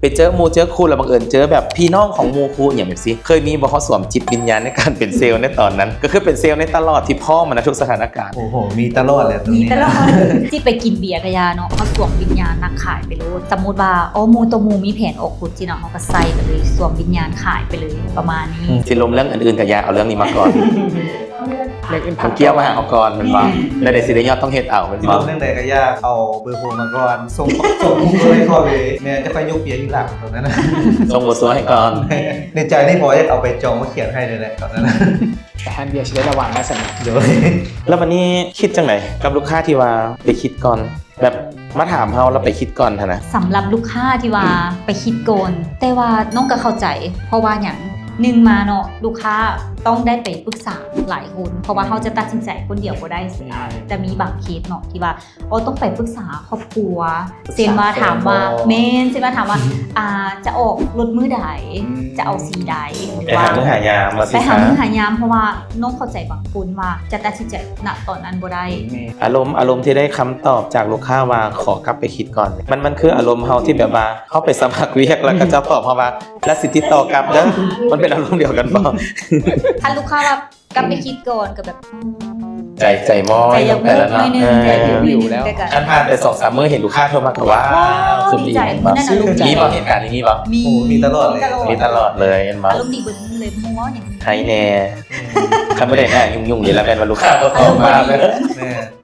ໄປເຈີໝູ່ເຈີຄູ່ ແລ້ວບັງເອີນເຈີແບບພີ່ນ້ອງຂອງໝູ່ຄູ່ຫຍັງແບບຊີ້ ເຄີຍມີບໍ່? ເຮົາສວມຈິດວິນຍານໃນການເປັນເຊວໃນຕອນນັ້ນ ກໍຄືເປັນເຊວໃນຕະຫຼອດທີ່ພ້ອມນະ ທຸກສະຖານະການ. ໂອ້ໂຫ ມີຕະຫຼອດແຫຼະ ມີຕະຫຼອດ ຊິໄປກິນເບຍກະຢ່າເນາະ ເຮົາສວມວິນຍານນັກຂາຍໄປໂລດ. ສົມມຸດວ່າ ໂອ້ ໝູ່ຕໍ່ໝູ່ມີແຜນອອກກົດຊີ້ເນາະ ເຮົາກໍໃສ່ໄປເລີຍ ສວມວິນຍານຂາຍໄປເລີຍ ປະມານນີ້. ຊິລົມເລື່ອງອື່ນໆກະຢ່າ ເອົາເລື່ອງນີ້ມາກ່ອນ. ມັນກ່ຽວມາຫາເຮົາກ່ອນແມ່ນບໍ່? ແນວໃດຊິໄດ້ຍອດຕ້ອງເຮັດເອົາແມ່ນບໍ່? ຊິລົມຈັ່ງໃດກໍຢ່າ ເອົາເບີໂທມາກ່ອນ ສົ່ງ ສົ່ງໃຫ້ຂ້ອຍເລີຍ ແມ່ນຈະຄ່ອຍຍົກເບຍທີຫຼັງຕອນນັ້ນນະ ສົ່ງໂບຣຊັວໃຫ້ກ່ອນ. ໃນໃຈນີ້ພໍຢາກເອົາໃບຈອງມາຂຽນໃຫ້ເລີຍແຫຼະຕອນນັ້ນນະ ແຕ່ທ່ານເບຍຊິໄດ້ລະວັງວ່າຊັ້ນ. ໂດຍ ແລ້ວບັດນີ້ຄິດຈັ່ງໃດກັບລູກຄ້າທີ່ວ່າໄປຄິດກ່ອນ ແບບມາຖາມເຮົາແລ້ວໄປຄິດກ່ອນຫັ້ນນະ? ສຳລັບລູກຄ້າທີ່ວ່າໄປຄິດກ່ອນ ແຕ່ວ່ານ້ອງກໍເຂົ້າໃຈ ເພາະວ່າຫຍັງ? ໜຶ່ງມາເນາະ ລູກຄ້າຕ້ອງໄດ້ໄປປຶກສາຫຼາຍຄົນ ເພາະວ່າເຮົາຈະຕັດສິນໃຈຄົນດຽວບໍ່ໄດ້. ອືມ ຈະມີບາງເຄສເນາະທີ່ວ່າ ໂອ້ ຕ້ອງໄປປຶກສາຄອບຄົວ ປຶກສາ ເຊັ່ນວ່າຖາມວ່າ ແຟນບໍ່ ແມ່ນ ເຊັ່ນວ່າຖາມວ່າ ອືມ ອ່າ ຈະອອກລົດມື້ໃດ ອືມ ຈະເອົາສີໃດ ຫຼືວ່າ ໄປຫາມື້ຫາຍາມວ່າຊີ້ ໄປຫາມື້ຫາຍາມ ເພາະວ່ານ້ອງເຂົ້າໃຈບາງຄົນວ່າຈະຕັດສິນໃຈນະຕອນນັ້ນບໍ່ໄດ້. ອາລົມ ອາລົມທີ່ໄດ້ຄຳຕອບຈາກລູກຄ້າວ່າຂໍກັບໄປຄິດກ່ອນ ມັນ ມັນຄືອາລົມເຮົາທີ່ແບບວ່າ ເຮົາໄປສະໝັກວຽກ ແລ້ວເຂົາເຈົ້າຕອບເຮົາວ່າ ແລ້ວຊິຕິດຕໍ່ກັບເດີ ມັນເປັນອາລົມດຽວກັນບໍ່? ຄັນລູກຄ້າວ່າກັບໄປຄິດກ່ອນ ກໍແບບ ອືມ ໃຈ ໃຈໝໍ້ ໃຈຢາກ ແຕ່ລະເນາະ ໜ້ອຍໜຶ່ງ ເອີ ໃຈວິວໆແລ້ວ ແຕ່ກໍ ຄັນຜ່ານໄປສອງສາມມື້ເຫັນລູກຄ້າໂທມາກໍ ວ້າວ ໂອ້ ຄືດີ ດີໃຈ ແມ່ນບໍ່? ມື້ນັ້ນອາລົມ ມີບໍ່? ເຫດການນີ້ມີບໍ່? ມີ ໂອ້ ມີຕະຫຼອດເລີຍ ມີຕະຫຼອດ ມີຕະຫຼອດເລີຍແມ່ນບໍ່? ອາລົມດີເບິດມື້ເລີຍ ບໍ່ຮູ້ເວົ້າຫຍັງ ໃຫ້ແນ່. ອືມ ຄັນບໍ່ໄດ້ໜ້າຫຍຸ້ງໆນີ້ລະ ແມ່ນວ່າລູກຄ້າບໍ່ໂທມາ ອາລົມບໍ່ດີ ແມ່ນ